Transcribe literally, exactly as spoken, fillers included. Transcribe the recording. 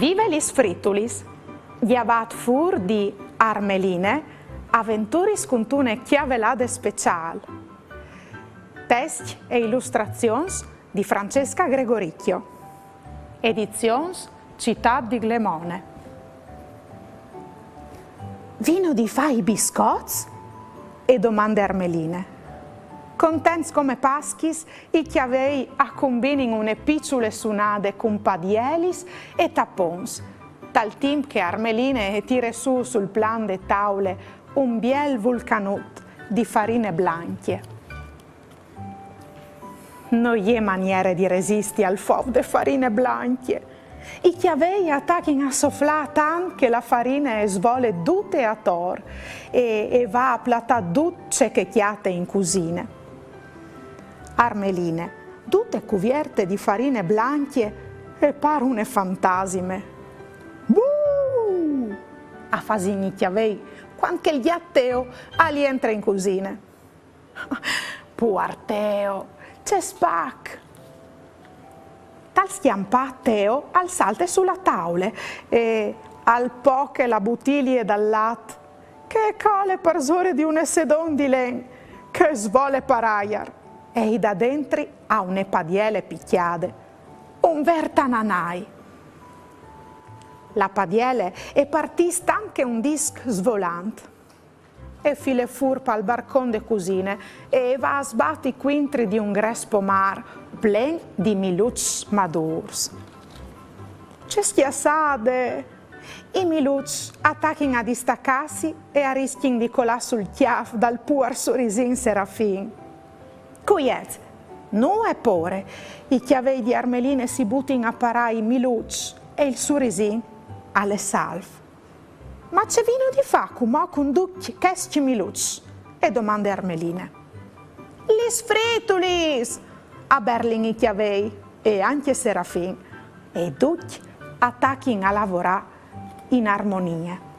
Vive lis fritulis! Gjavât fûr di Armeline, aventuris cuntune cjavelade speciâl. Test e ilustrazions di Francesca Gregoricchio. Edizions Citât di Glemone. Vino di fâ i biscots? E domande Armeline. Contents come paschis, i cjavei a combinin une piçule sunade cun padielis e tapons, tal timp che Armeline e tire sù sul plan de taule un biel vulcanut di farine blancje. No je maniere di resisti al fof de farine blancje. I cjavei a tachin a soflâ tant che la farine e svole dute ator e, e va a platâ dut ce che e cjate in cusine. Armeline, dute cuvierte di farine blancje, e pâr une fantasime. Buh! A fasin i cjavei, cuant che il gjat Teo al jentre in cusine. Puar Teo, ce spac! Tal scjampâ Teo al salte su la taule e al poche la butilie dal lat, che e cole parsore di une sedon di len che e svole par aiar e i dà dentri a une padiele picjade. Un vêr tananai! La padiele e partìs tant che un disc svolant. E file fûr pal barcon de cusine e e va a sbati cuintri di un gres pomâr plen di miluçs madûrs. Ce scjassade! I miluçs a tachin a distacâsi e a riscjin di colâ sul cjâf dal puar surisin Serafin. Cuiet, nuie pôre, i cjavei di Armeline si butin a parâ i miluçs e il surisin al è salf. Ma ce vino di fâ cumò cun ducj chescj miluçs? E domande Armeline. Lis fritulis! A berlin i cjavei e ancje Serafin, e ducj a tachin a lavorâ in armonie.